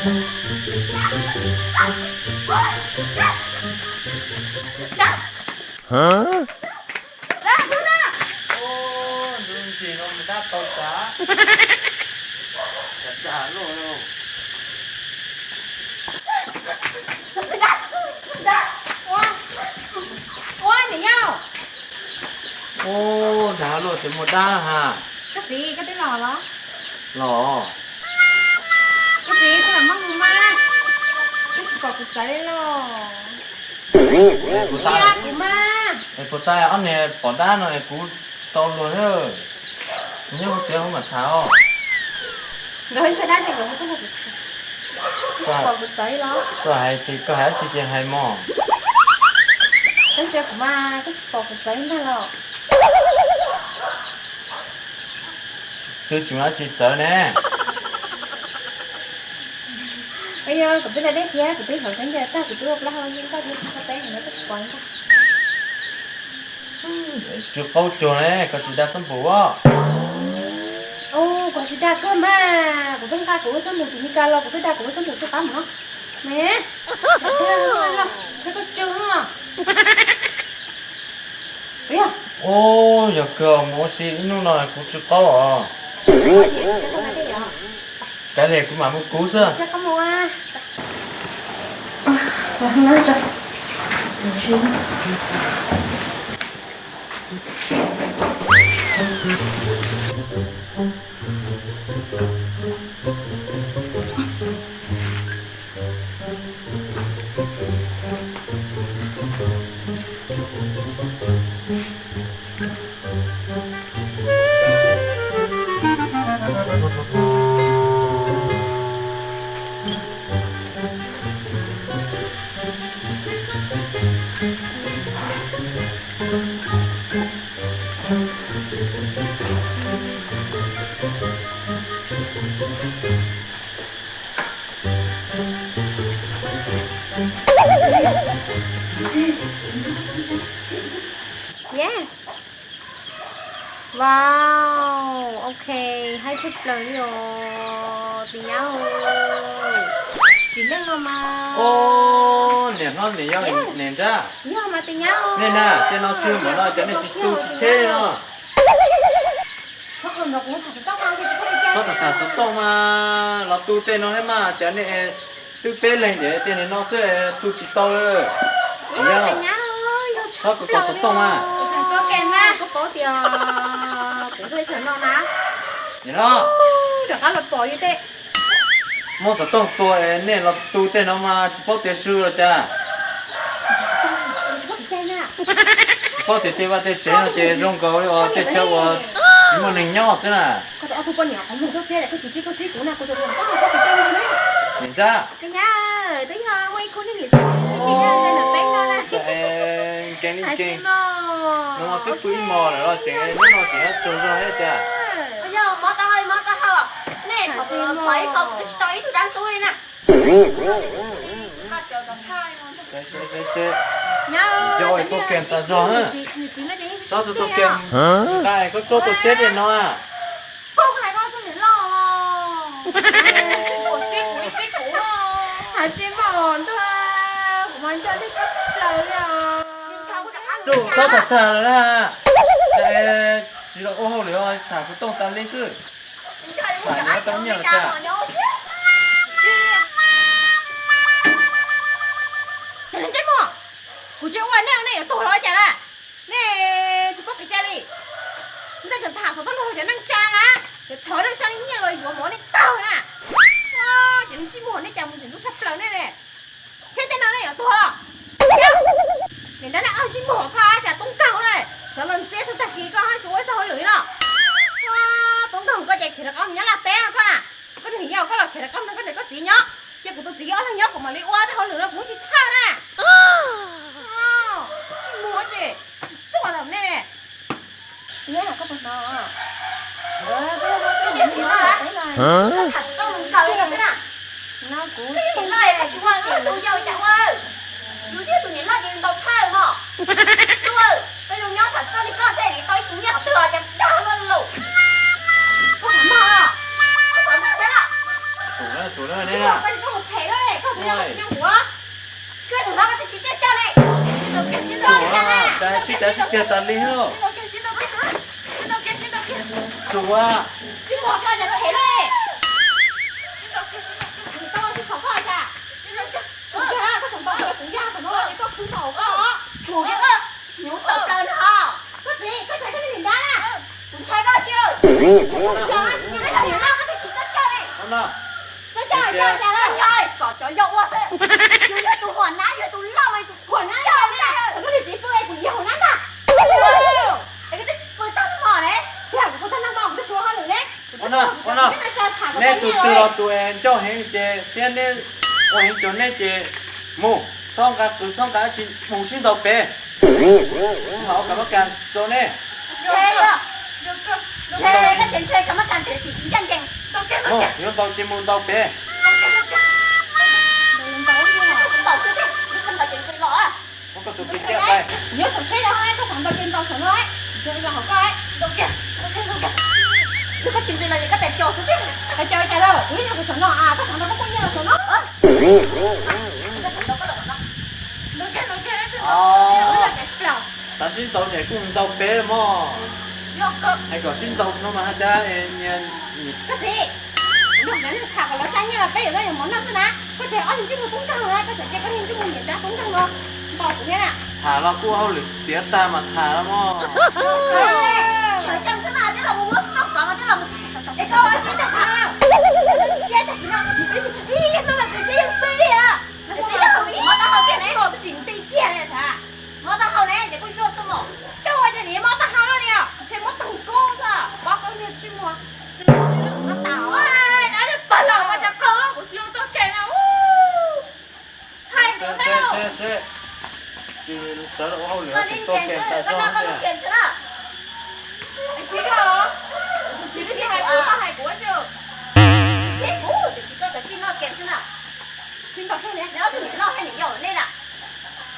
Ua, niam yau. Ua, dag luaj tias muaj dab ha. Koj txiv, koj twb los los? Los. Koj txiv, koj lam mob mus mas, koj tsis pom kuv txawv li los? Ntsia kuv mas. Es puas tas ob niag pom dab no es kuv tsis tau luag thiab. Nyob hauv tsev hauv mam tham os. Nkawd ntshai dab ces nkawd mus tuaj, koj tsis pom kuv txawv li los? Koj hais ces koj hais dab tsi ces hais mog. Koj ntsia kuv mas, koj tsis pom kuv txawv li ntag los? Twb tsis muaj dab tsi txawv ne. Yog kuv twb da dej thiab kuv twb hloov khaub ncaws tag, kuv twb ua plaub hau li nkoj thiab, koj peb mus no koj tsis pom li ntag. Tsw qaub cuag ne, koj tsis dag xab npum os. Ua, kuv tsis dag koj mas, kuv twb nqa kuv lub xab npum tim Mes Kas los, kuv twb dag kuv lub xab npum tsw qab mus no. Ne, koj tsw no. Ua, yog kawg mus ua si ib hnub no kuv tsw qaub os. Kav liam, kuv mam mus kuv xwb. Yes. Wow, ok, haib tshaj plaws li os tus nyab. Sim neej no mas. Niam hlob, niam yau, niam nrab. Yog mas tus nyab. Nej na, tej no xwb mas no cov nej tsis tu tsis cheb no. Txhob tham tham xov tooj mas, los tu tej no thiab mas, cov nej twb peb leeg ces tej no xwb tu tsis tau li. Txhob kov xov tooj mas. Koj paub tias kuv tuaj teb chaws no na. Niam hlob, rov qab los pom li tej. Muab xov tooj tua es nej los tu tej no mas tsis paub tias swb los cas. Tsis paub tias tej vaj tej tsev no ces zoo nkaus li uas tej chaw uas tsis muaj neeg nyob xwb na. Niam nrab, nkees li nkees, no twb pw ib hmos lawm los tseem hnub no tseem yuav tsaug zog thiab tiag. Cov ua txoj kiag tas zog na. Tsob tus txoj kiag nqa koj tsuab tua tsheb tej no. Hais tsis mog ntuag, kuv mas nco nej tshaj plaws li os. Txhob tham tham lawm na. Tsis los ua hauj lwm, tham xov tooj tas li xwb. Tham nyiaj tau nyiaj los cas. Cov neeg ntsej muag, kuv tsis ua nej, nej yuav tuag los cas na? Nej tsis paub kev cai li. Nej tseem tham xov tooj luag cov neej tsa na, cov thov neej tsa li nyiaj los yuav mov nej tag na. Cov neeg ntsej muag, nej cas mus tseem ntub tshaj plaws nej li. Thiab tej no nej yuav tuag. Niam nrab, nej ntsej muag koj cas tub nkeeg li, sawv los ntxiab sawv tag kis koj tsis ua ib txoj hauj lwm li no. Tub nkeeg koj ces khiav rov qab mus nyob Laj Teb koj na. Koj niam yau koj los khiav rov qab nrog koj niam koj txiv nyob, ces kuv tus txiv ob leeg nyob kuv mam li ua tej hauj lwm no kuv tsis txhawj na. Ntsej muag tsis txuaj tau nej. Tus niam loj, koj tsis ua tus yau cas ua, yus thiab tus niam loj ces ntaus thawj mog. Tub, koj yuav nyob tham tsis tau li koj xwb, tau ib kis nyiaj qhov twg los cas dag luaj li. Koj xav mog, koj xav mog thiab los? Koj tus no koj twb sib coj coj ne. Cas sib cav sib ceg tas li os. Tsuav. Koj tsis txhob koj cas. Koj tseem ntaus kuv yam tom no ces koj khwv ntaus koj. Tsum li koj hnyuv tawm plaws no. Koj txiv, koj ntshai koj niag niam dab na. Kuv ntshai koj tsis. Koj niam loj koj twb tsis txhob coj li. Txhob coj, coj cas lawm, kom cov yau ua xwb. Yus yog tus huam nab, yus yog tus loj mas yus tus huam nab yog na. Thaum lub niag txiv pw es kuv yog huam nab ntag. Es koj twb pw tag hmo ne. Yog kuv pw tag hmo kuv twb tsis ua hauj lwm ne. Ua no, ua no, neb tus twg los tus ncauj heev ces thiab neb ua heev cuag neb ces mus, txhob nqa qws txhob nqa dab tsi, mus sib ntaus pem. Kuv mam ua kas mab kas rau neb. Mus, yuav ntaus ces mus ntaus pem. Muab koj tus txiv tiaj pais. Nyob saum tsheb no, koj xav ntaus ces ntaus saum no, tsis los hauv koj. Koj tsis nqis los ces koj tais caus xwb tiag. Tais caus cas lawm, kuv ib nyuag kuv saum no, koj xav ntaus koj muaj nyiaj los saum no. Xav sib ntaus ces kuj ntaus pem mog. Hais kom sib ntaus no mas hais tias nyias. Koj txiv, yog cov neeg tham kom lawv xa nyiaj los peb yuav tau yuav mov noj xwb na. Koj tseem ob niag ntsej muag tub nkeeg na, koj tseem cia koj niag ntsej muag niam dab tub nkeeg no ntaus kuv thiab na. Tham los kuj hauj lwm tiav tag mas tham los mog. Sawv tsees xwb mas twb los mus muab xwb tau kov mas twb los mus. Es koj ua siab tag, koj txiav tag no, ib leeg tuaj mas kuv twb yeej pw li os. Twb yog mus ib mob taub hau tiag ne, koj twb tsis nti kiag li ntag. Mob taub hau ne ces kuj zuaj xwb mos. Koj ua cas nim mob taub hau li os, ntshe mob toog kub xwb, mob koj niag ntsej muag xwb, koj tas. Pag los ua cas qhov kuv tsis zoo tuaj kem na. Hais kuv thiab. Tsis sawv los ua hauj lwm tseem tuaj kem tas zog tiag. Tsis yog, tus txiv twb tsis hais kuv, koj hais kuv tsis. Tsis kuv, tiam sis koj cov txij noj kem xwb na. Tsis ntaus soj ne, ob tug niam loj thiab niam yau nej na.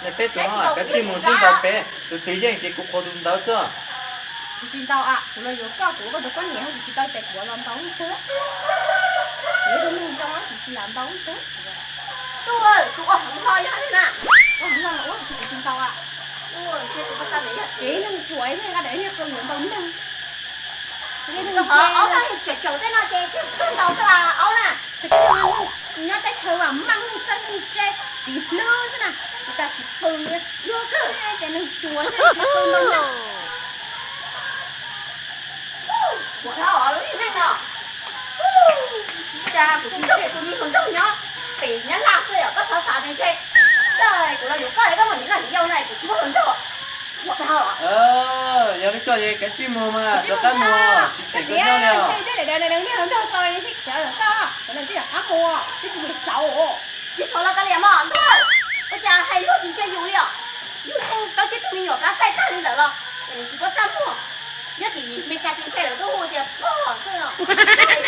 Nej peb tus no kav tsij mus sib ntaus pem, tus twg yeej ces kuv qhuas tus ntawd xwb. Kuv tsis ntaus, kuv los yuav koj, kuv ua koj tus poj niam, kuv tsis tau ces kuv los ntaus leej twg. Kuv ib tug neeg zoo, kuv tsis lam ntaus leej twg. Tus, tus ua heev hlo yog na. Ua heev hlo los ua, kuv tsis ntaus. Ces neeg ruam, neeg qa daim niag qw yuav ntaus neeg. Ob tug tseem tseem tej no ces tsis kawg ntaus xwb las aub na. Nyob teb chaws vam meej, neeg txawj neeg ntse, siv hlwb xwb na, tus tas siv fws. Luag kawg ces neeg ruam xwb, tsis kawg ntaus neeg. Ua dhau lub niag neeg no. Cas kuv tsis nrog kuv tus me hluas nraug nyob pem Nyab Laj xwb os, koj xav xav tias ntshe kuv los yuav koj es koj muaj niam loj niam yau no kuv tsis muaj hluas nraug. Ua dhau. Yog li koj ces kav tsij mus mas rov qab mus, tsis pem koj nyob li os. Tsis xav los koj liam mog ntuj, ua cas hais luag tsis ntsia yus li os. Yus tseem tau tsib tug me nyuam plab txaij tag li ntawd los es nws tsis paub txaj muag. Nyob tim Meskas ces ntshe lawv twb hu tias pog xwb no.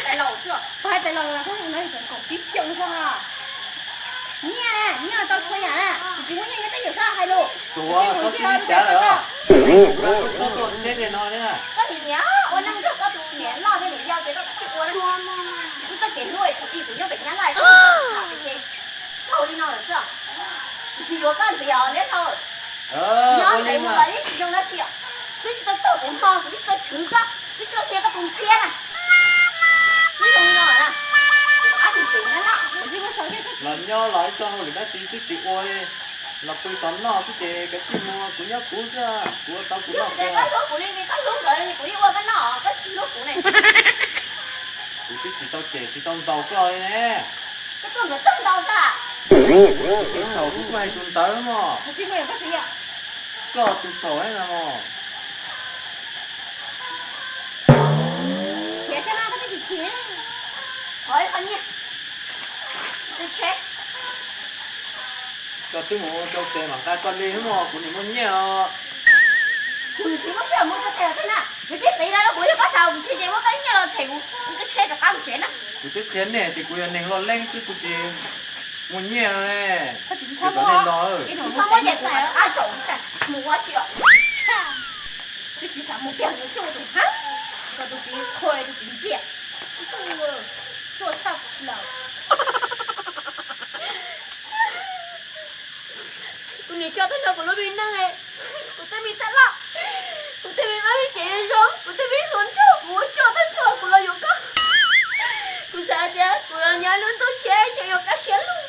Tais laus xwb, pog hais tais laus los koj no kaum tsib xyoo xwb. Nyiaj na, nyiaj tau txhua yam na, kuv tsis muaj nyiaj nyob teb chaws sab hais lus. Tsuav txhob sib cav lawm os. Txhob tuaj teb li no na. Koj nim niam ua neej nrog koj tus niam loj thiab niam yau ces koj tsis ua na. Kuv txoj kev hlub es kuv nyob pem Nyab Laj, xaus li no lawm xwb. Kuv tsis yuav koj ntxiv os Liab Thau. Nyob ntev mus los yeej tsis zoo dab tsi os. Twb tsis tau txog kuv hmo kuv twb tsis tau chwv koj, twb tsis tau hnia koj tus ntxhiab na. Twb zoo li no na, kuv rov qab mus pem Nyab Laj. Los nyob los ib txoj hauj lwm dab tsi twb tsis ua li, los pw tos noj xwb ces kav tsij mus, kuv nyob kuv xwb, kuv ua tau kuv noj. Yog tias koj hlub kuv li, koj hlub nkawd li kuv yeej ua koj noj, koj tsis hlub kuv ne. Kuv twb tsis tau cem tsis tau ntaus koj li ne. Koj tuaj nkawd txog ntaus koj. Kuv txhaum kuv kuj hais tus ntawd mog. Koj tus txhaum na mog. Khiav thiab mas koj twb tsis khiav. Thov ib qho nyiaj. Tus tsheb. Koj twb mus ua rau tes mam nqa koj li mog, kuv nim muaj nyiaj os. Kuv nim tsis muaj sij hawm mus ua rau tes thiab na, yog tsis qiv no rau kuv yog koj sawv kuv thiaj muab koj nyiaj los them kuv tus tsheb rov qab mus tsev na. Kuv twb qhia nej tias kuv yog neeg loj leeb xwb kuv tsis muaj nyiaj ne. Koj tsis txhob muab, tsis txhob muab ces txais qab tsaum mus ua tsi os. Twb tsis xav mus kiag mus cuaj tus heev, kom tus txiv qhuas tus txiv ntxiag. Xua tshaj plaws. Tso tag nrho kuv lub me neej, kuv tej me tab laj, kuv tej me vaj me tsev zoo, kuv tej me hluas nraug, kuv ua tso tag nrho kuv los yuav koj. Kuv xav tias kuv los nyob lub ntuj tshiab tseem yuav kaj siab lug.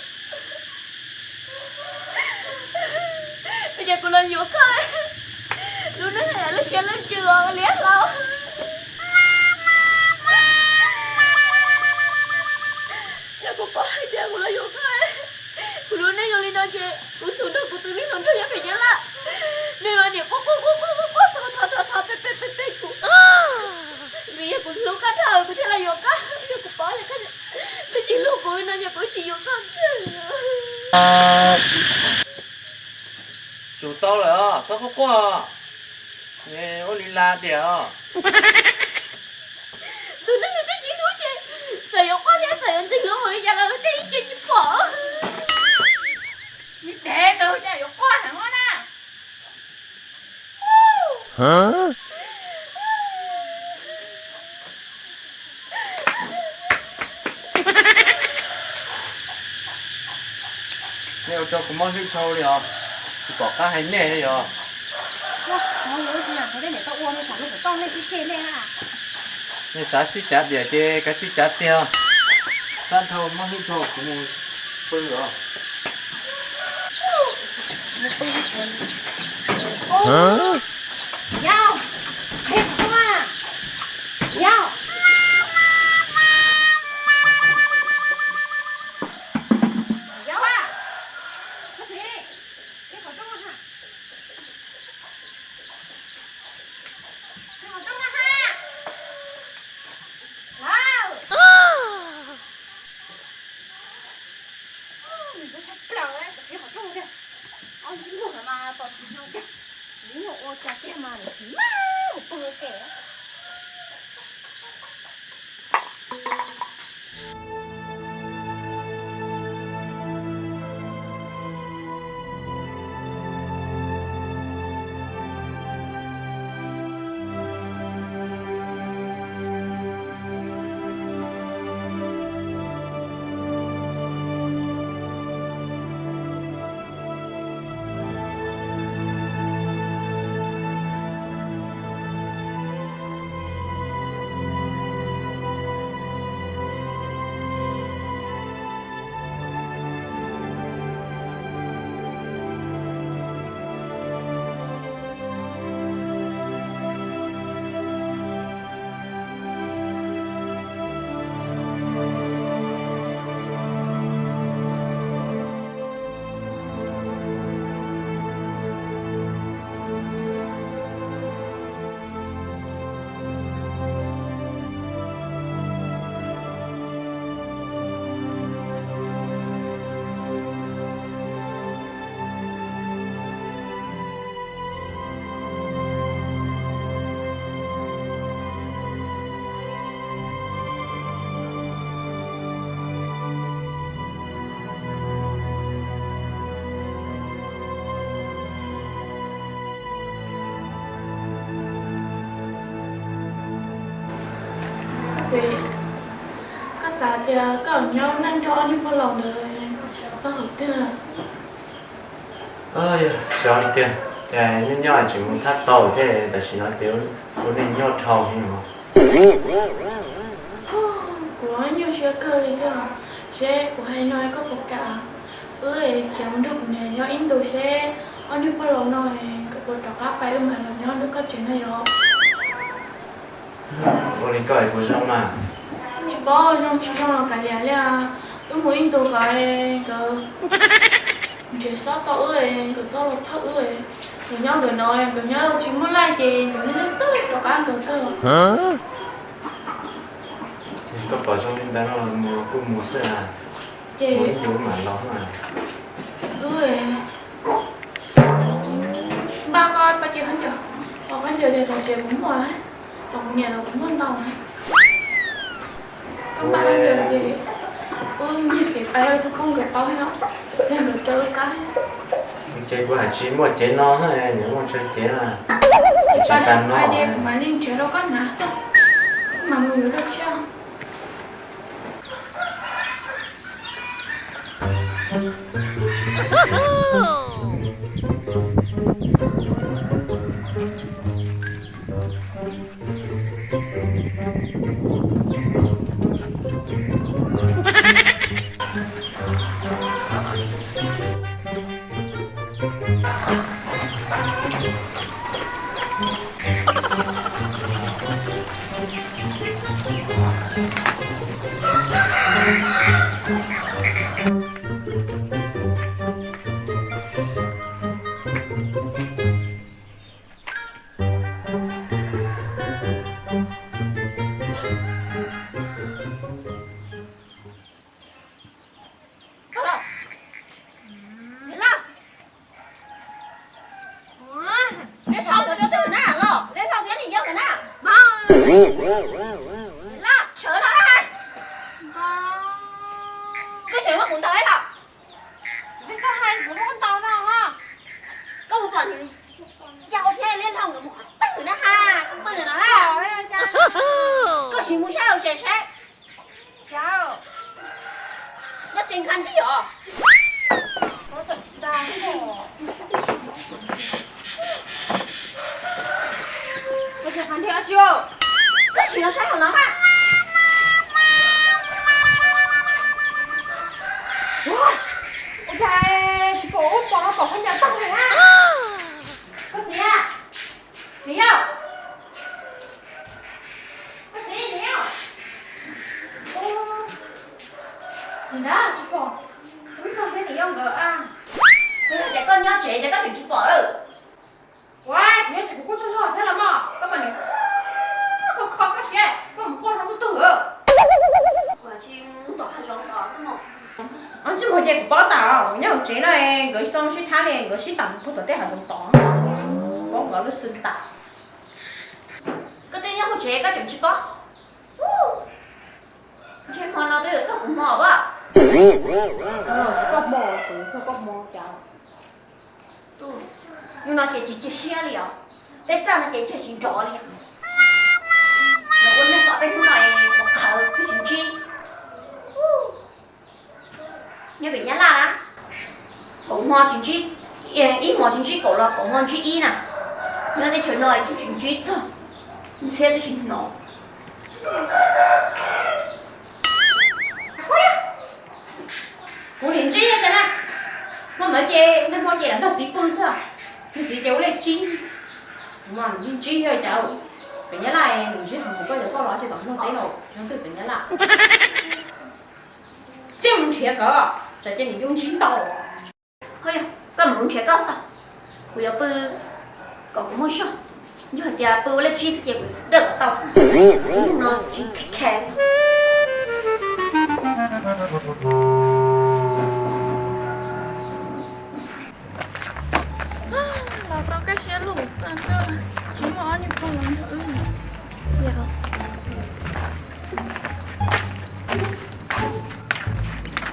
Ua cas kuv los yuav koj, lub neej lub siab lub ntsws os liab hlau. Yog kuv paub hais tias kuv los yuav koj, kuv lub neej zoo li no ces kuv xub nrog kuv tus me hluas nraug nyob pem nyab laj, nws los niam quaj quaj quaj quaj quaj txog thov thov thov pe pe pe pe kuv. Vim yog kuv hlub koj dhau kuv thiaj los yuav koj, yog kuv paub tias koj tsis hlub kuv no ces kuv tsis yuav koj kiag li. Tsum tau lawm os, txhob quaj quaj. Ua li las tiag os. Tus neeg nws twb tsis hlub ces txawm yuav quaj thiab txawm yuav ntxig hlub npaum li cas los luag tej yeej tsis pom. Nws dev ntawd cas yuav quaj heev ua na. Nej ua rau kuv mob hlwb dhau li os, tsis pom qab hais nej li os. Nej xav sib cav diam ces kav tsij cav tiag, txhob dhau mob hlwb dhau kuv mus pw os. Nws twb sab plaws, qhib qhov rooj tiag. Ob ntsej muag no mas pom tsis zoo tiag. Kuv ib nyuag ua cas kiag mas nws qhib mas mus pw ua ke. Koj txiv, koj xav tias koj nyob neej nrog ob niag pog laus ntawd txog thaum twg? Xyov li tiag, cas nyob nyob tseem mus thab tau thiab, tam sim no ces ua neej nyuaj dhau heev os. Kuv nyuaj siab kawg li thiab, seb kuv hais no koj puas kam wb khiav mus nrog kuv niam nyob ib ntus seb ob niag pog laus no nkawd puas rov qab pais wb mam los nyob nrog koj tsev no yom. Ua li koj es puas zoo na? Tsis paub zoo tsis zoo los kav liam li. Wb mus ib ntus kom nkawd nrhiav xob tau wb, nkawd txhob los thawj wb. Nkawd nyob nkawd no, nkawd nyob tsis muaj laij ces nkawd nyob txawj rov qab nkawd kawg. Koj pom zoo li ntawd no mus kuj mus xwb. Ces mus ib ntus mam los. Wb npaj koj pab ces khaub ncaws, khaub ncaws ces tom tsev kuv muaj lawm, tom kuv niam los kuv muaj ntau lawm. Koj npaj khaub ncaws ces wb nyiag kev pais rau pub nkawd paub thiab, nrog nkawd raws wb qab. Ces kuv hais tsis muaj cev no, nws muaj tsawg cev na. Tsis tas no kuv mam li nrhiav rau koj hnav xwb, wb mam mus yuav dua tshiab. Lej Hlau nkawd rau twg na los? Lej Hlau thiab niam yau nkawd na. Laj, sawv los na. Koj tseem muab kuv ntaus ib los? Koj mus pom niam yau thiab Lej Hlau nkawd mus qhov twg na ha? Koj pw no na. Koj sim mus saib hauv tsev seb. Nyob tsev nqa nrig os. Koj tsis los saib hauv no mas. Ua cas tsis pom ub pom no pom koj ncaws tag li na. Koj txiv a, niam yau. Koj txiv, niam yau. Nim no tsis pom Tub Ntxawg thiab niam yau nkawd a. Kuv hais tias koj nyob tsev ces koj tseem tsis pom lawm. Ua, kuv nyob tsev kuv kuj tsaug zog thiab los mas koj pom niam, koj kho koj siab koj mus quaj tau tug tug. Tsis muag ces kuv paub tas nyob hauv tsev no nkawd tsis tau sib thab li, nkawd sib tawm puag tom tej hav zoov tod, paub nkawd lub xwb tas. Koj twb nyob hauv tsev koj tseem tsis paub. Ntshe hmo no twb yuav txog kuv hmo as. Tsis koj hmo, txog koj hmo cas. Hnub no ces tsis cia siab li os. Tej txaj no ces cia tsis nrov li. Los ua neej tom peb hnub no es qhuav qhawv twb tsis ntsib. Nyob pem Nyab Laj na, kaum hmo tsis ntsib, ib hmos tsis ntsib kaum los kaum hmo ntsib ib na. Nyob teb chaws no tsis ntsib txog, ntxhiab twb tsis hnov. Kuv nim ntsib tiag na, hmo ntawd ces nag hmo ces lam nrog txiv pw xwb, nws txiv ces ua lej tsib, mas ntsib yog cas, pem Nyab Laj nws ntsib heev, koj yog koj los tsis tom Nplog teb no, tsis twg pem Nyab Laj. Tsis mus nrhiav kawg, tsam ces nws yuav ntsib ntau. Koj mus nrhiav koj xwb, kuv yuav pw kom kuv muaj zog. Yog hais tias pw ua lej tsib xwb ces kuv dawj kom tau xwb. Hnub no tsis khe. Los tau kaj siab lug xwb, tsis muaj ob niag pog los nrog wb.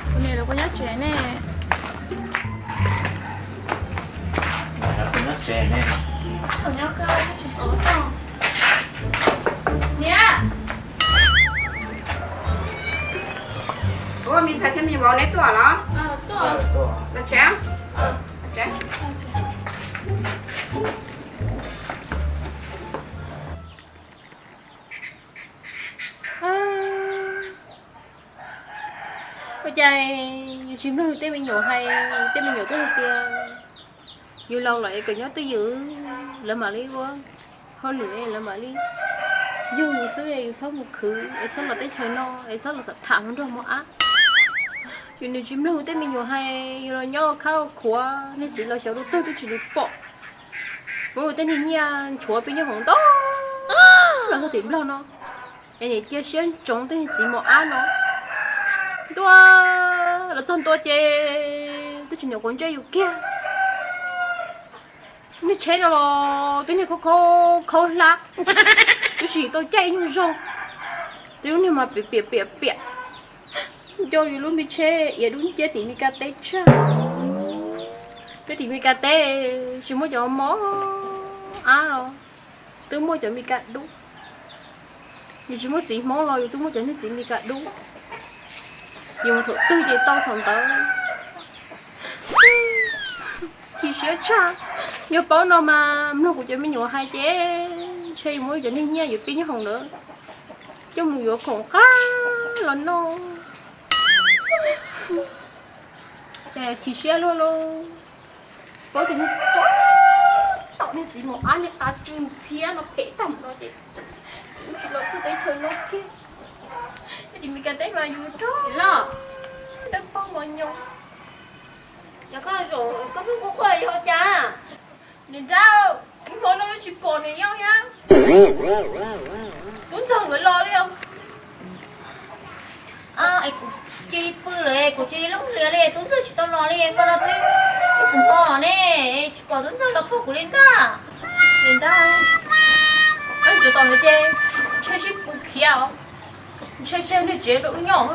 Kuv niam lawv puas nyob tsev ne? Nyob tsev ne. Tsis xav tau. Niam. Ua, me ntxhais thiab me vauv neb tuaj los? Los tsev. Tsev. Ua cas yus tsis mloog yus tej me nyuam hais, tej me nyuam twb hais tias yus laus lawm es kom nyob twj ywm, lawv mam li ua hauj lwm es lawv mam li yug yus xwb, yus txhob mus khwv es txhob los teb chaws no es txhob los tham tham hluas nraug mos ab. Yus nws tsis mloog tej me nyuam hais, yus los nyob khab khuav, niag txiv los xyov tus twg twb tsis pom. Muab tej niag nyiaj nchuav peb nyob hauv ntau los txog tim Nplog no, es niam cia siab ntsoov tej niag txiv mos ab no. Ntua, los txog ntua ces twb tsis niam quav ntsej yus kiag. Niag tsheb no los twb niag khaub khaub hlab, twb tsis tau caij ib nyuag zaug, twb niag mas piam piam piam piam. Nco yus lub me tsheb iav dub nciab tim Mes Kas teb tshaj. Peb tim Mes Kas teb tsis muaj cov mos ab os, twb muaj cov Mes Kas dub. Yus tsis muaj txiv Hmoob los yus twb muaj cov niag txiv Mes Kas dub. Yus mus thaum twg ces tau thaum ntawd. Chim Siab tshaj, yog paub no mas mloog kuv cov me nyuam hais ces ntshe yuav muab cov niag nyiaj yuav pib nyob hauv ntawd coj mus yuav khoom qab los noj. Chim siab luaj lauj. Paub tias niag tsov tom niag txiv mos ab niag qab tsw ntxhiab no phem tag no ces tsis los txog teb chaws no kiag. Ces Mes Kas teb mas yus rog dawb paug mos nyoos. Koj pheej quaj quaj yog cas? Niam nrab, ib hmo no yuav tsis pom niam yau thiab. Tub ntxawg nkawd los li os. Kuv cia li pw lawm, kuv cia li looj hlias li, tub ntxawg tsis tau los li, poj no twb kuv pom ne, tsis pom tub ntxawg los pom kuv li ntag. Niam nrab, koj tsis tau los ces ntshe sib pw khiav os, ntshe tseg niag tsev rau wb nyob.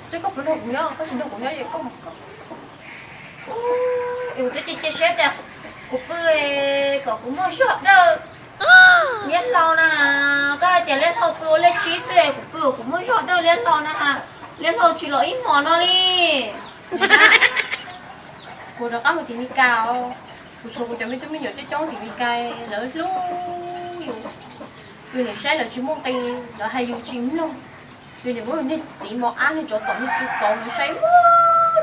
Seb koj puas nrog kuv nyob, koj tsis nrog kuv nyob es koj mus kom. Kuv twb cia cia siab tias kuv pw kom kuv muaj zog dawj liab hlau na. Koj hais tias liab hlau pw ua lej tsib xwb, kuv pw kuv muaj zog dawj liab hlau na. Liab hlau tsis los ib hmos no li. Kuv rov qab mus tim Mes Kas os. Kuv tshuav kuv cov me tub me nyuam coob coob tim Mes Kas, lawv hlub yus. Yus niam saib lawv tsis muaj nqi, lawv hais yus tsis mloog. Yus niam muab yus niag txiv mos ab niag tsov tom niag tsw kauv no saib muaj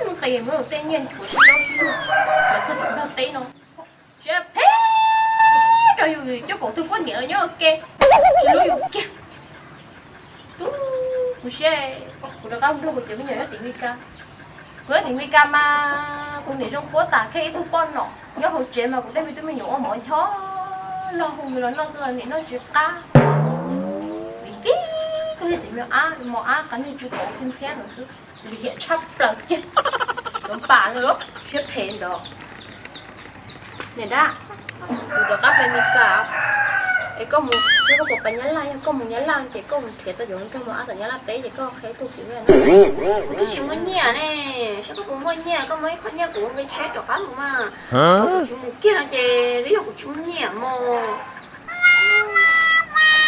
nuj nqis, muab yus tej nyiaj nchuav sib laub sib lug, lawv txog tim Nplog teb no, siab phem rau yus, coj kaum tug poj niam los nyob ua ke, tsis hlub yus kiag. Tub, kuv siab, kuv rov qab mus nrog kuv cov me nyuam nyob tim Mes Kas. Kuv nyob tim Mes Kas mas kuv niam zoo puab tas kiag ib tug poj nom nyob hauv tsev mas kuv tej me tub me nyuam ua mov ncho loj hu yus los noj xwb los niam noj tsis qab. Vim tib tug niag txiv mos ab, mos ab qab niag tsw kauv tsw ntxhiab no xwb, liam tshaj plaws kiag. Cov npas no siab phem nrov. Niam dab, kuv rov qab pem Mes Kas, es koj mus, seb koj puas pem Nyab Laj, yog koj mus Nyab Laj ces koj mus nrhiav tau cov hluas nraug mos ab tom Nyab Laj teb ces koj qhia tuaj kuv na. Kuv twb tsis muaj nyiaj ne, seb koj puas muaj nyiaj, koj muaj ib qho nyiaj kuv ua nqi tsheb rov qab mus mas. Kuv tsis mus kiag no ces twb yog kuv tsis muaj nyiaj mog.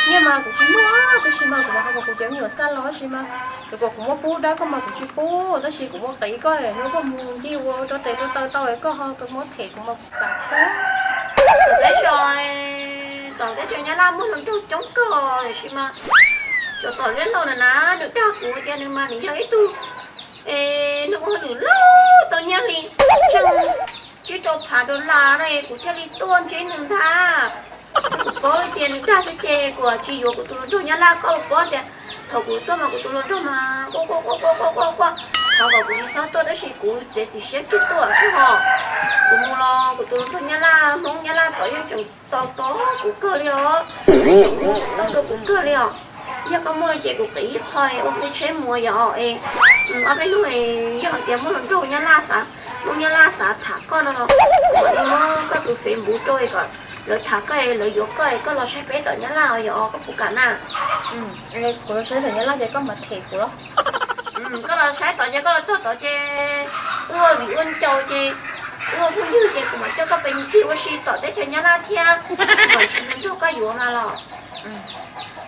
Nyiaj mas kuv tsis muaj, tab sis mas kuv mam hais kom kuv cov me nyuam xa los tab sis mas, yuav kom kuv muab pub dab koj mas kuv tsis pub, tab sis kuv muab qiv koj, hnub koj mus ncig ua rau tes rau taw tau es koj ho muab them kuv mas kuv kam kawg. Tom teb chaws, tom teb chaws Nyab Laj muaj hluas nraug coob kawg tiam sis mas tsov tom liab hlau na na, nws dag kuv tias nws mas nws yog ib tug, es nws ua hauj lwm laub tau nyiaj li tsheej tsib rau phav dollar no es kuv thiaj li tuaj ntsib nws ntag. Kuv paub tias nws dag xwb ces kuv tsis yuav kuv tus hluas nraug Nyab Laj, koj paub tias thaum kuv tuaj mas kuv tus hluas nraug mas quaj quaj quaj quaj quaj quaj, thov kom kuv tsis txhob tuaj tab sis kuv txiav txim siab kiag tuaj xwb hos. Kuv mus los kuv tus hluas nraug Nyab Laj, Hmoob Nyab Laj tod yeej tseem tos tos kuv kawg li os, tseem hu xov tooj rau kuv kawg li os. Yog koj muaj ces kuv qiv ib qho ua nqi tsheb mus yom es, ob peb hnub yog hais tias muaj hluas nraug Nyab Laj xav, Hmoob Nyab Laj xav tham koj no los kuv mam li muab koj tus Facebook rau kom lawv tham koj, lawv yuav koj, koj los saib peb tom Nyab Laj os yom, koj puas kam na? Kuv los saib tom Nyab Laj ces koj mam them kuv los. Koj los saib tod ces koj los txog tod ces wb ua viv ua ncaus ces wb ua phooj ywg ces kuv mam coj koj pem ncig ua si tom teb chaws Nyab Laj thiab, mam nrog koj yuav mas los.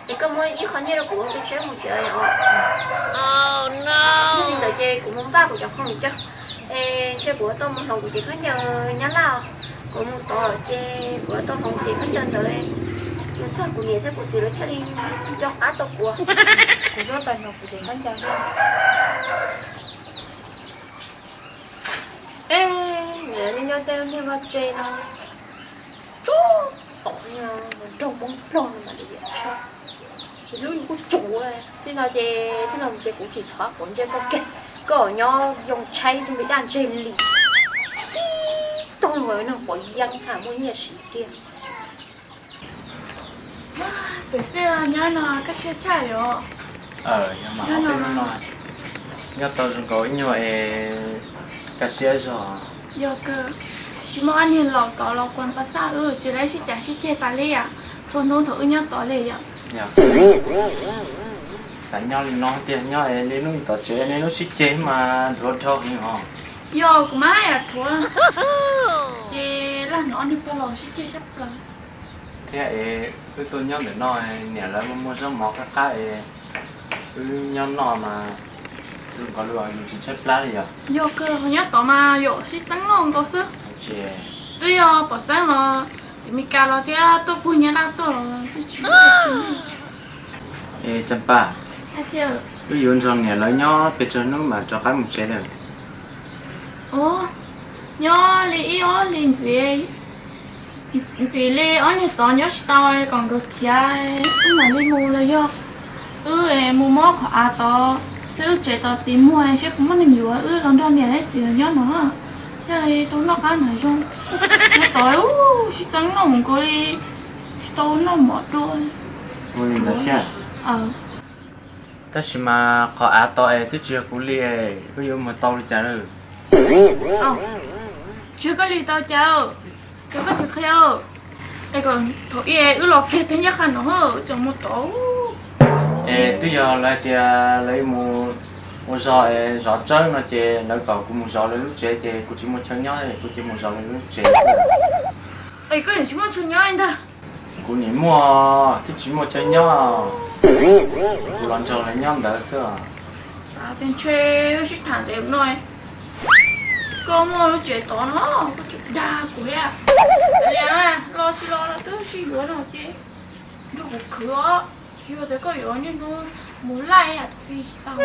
Es koj muab ib qho nyiaj rau kuv ua nqi tsheb mus tsev os. Yog li ntawd ces kuv mus npaj kuv cov khoom coj, es ntshe kuv yuav tau mus hloov kuv cev khaub ncaws Nyab Laj os. Kuv mus tod ces kuv yuav tau hloov kuv cev khaub ncaws ntawd, mus txog kuv niam thiab kuv txiv lawv thiaj li nco qab tau kuv. Kuv yuav tau hloov kuv cev khaub ncaws thiab. Es nyob nyob tej niag vaj tse no, tsuag tom niag nraug Hmoob Nplog no mas li tias, lub kuj tsuav. Txij no ces, txij no ces kuv tsis thov quav ntsej koj kiag, koj nyob yoo tshaib tus me daj ntseg li. Tib tug neeg quav yeeb ha muaj nyiaj siv tiag. Pem xwb nyob no kaj siab tshaj yom. Nyob no nyob tau zoo nkaus ib nyuag es kaj siab zog. Yog kawg, tsis muaj ob niag laus tod los kuas pas xaj wb tsis laib sib cav sib ceg tas li, txhua hnub thaum wb nyob tod li yom. Xav nyob li no tiag, nyob niaj hnub tod tsev niaj hnub sib ceg mas nrhuav dhau heev os. Yog kuv mas yam rhuav, ces laj hnov niag pog laus sib ceg sab plaws. Thiab es wb tuaj nyob ntawm no, niam lawv muaj muaj zaub mov qab qab es wb nyob noj mas zoo nkaus li yus tsis tshaib plab li yom. Yog kawg, nyob tod mas yam sib txeeb loj nkaus xwb. Twb yog pom xeeb los tim Meskas los thiab tuaj puag Nyab Laj tuaj los twb tsis tsis. Es Txas Pas, wb yuav nrog niam lawv nyob pes tsawg hnub mam rov qab mus tsev lawm? Nyob li ib ob hlis ntxiv, ntxiv li ob niag tod nyob tsis tau kom nkawd khiav wb mam li mus los yog wb mus muab qhov av tod thiab lub tsev tod tis muag saib puas muaj neeg yuav wb los nrog niam thiab txiv lawv nyob no. Thiaj li tau noj qab nyob zoo. Nyob tod sib txeeb noj mus nkaus li tsis tau noj mov dua. Tab sis mas qhov av tod es twb tsis yog kuv li, koj yuav mus tau li cas lawm? Tsis yog koj li tau cas, koj tsis qhia. Es kom thaum ub wb los kiag teb nyob qhov no tseem mus tod. Es twb yog lawv hais tias lawv mus ua zog es zov tsawb no ces lawv kom kuv mus zov lawv lub tsev ces kuv tsis muaj chaw nyob, kuv cia mus zov lawv lub tsev. Es koj niam tsis muaj chaw nyob ntag? Kuv niam muaj, twb tsis muaj chaw nyob, kuv los nrog lawv nyob ntawd xwb. Tias ntshe wb sib tham ntev no, koj muaj lub tsev tod no koj tseem dag kuv thiab. Li los tsis los los twb sib yuav no ces nrog kuv khwv os, tsis yog tias koj yuav niaj hnub mus laij tus pi tsis tau.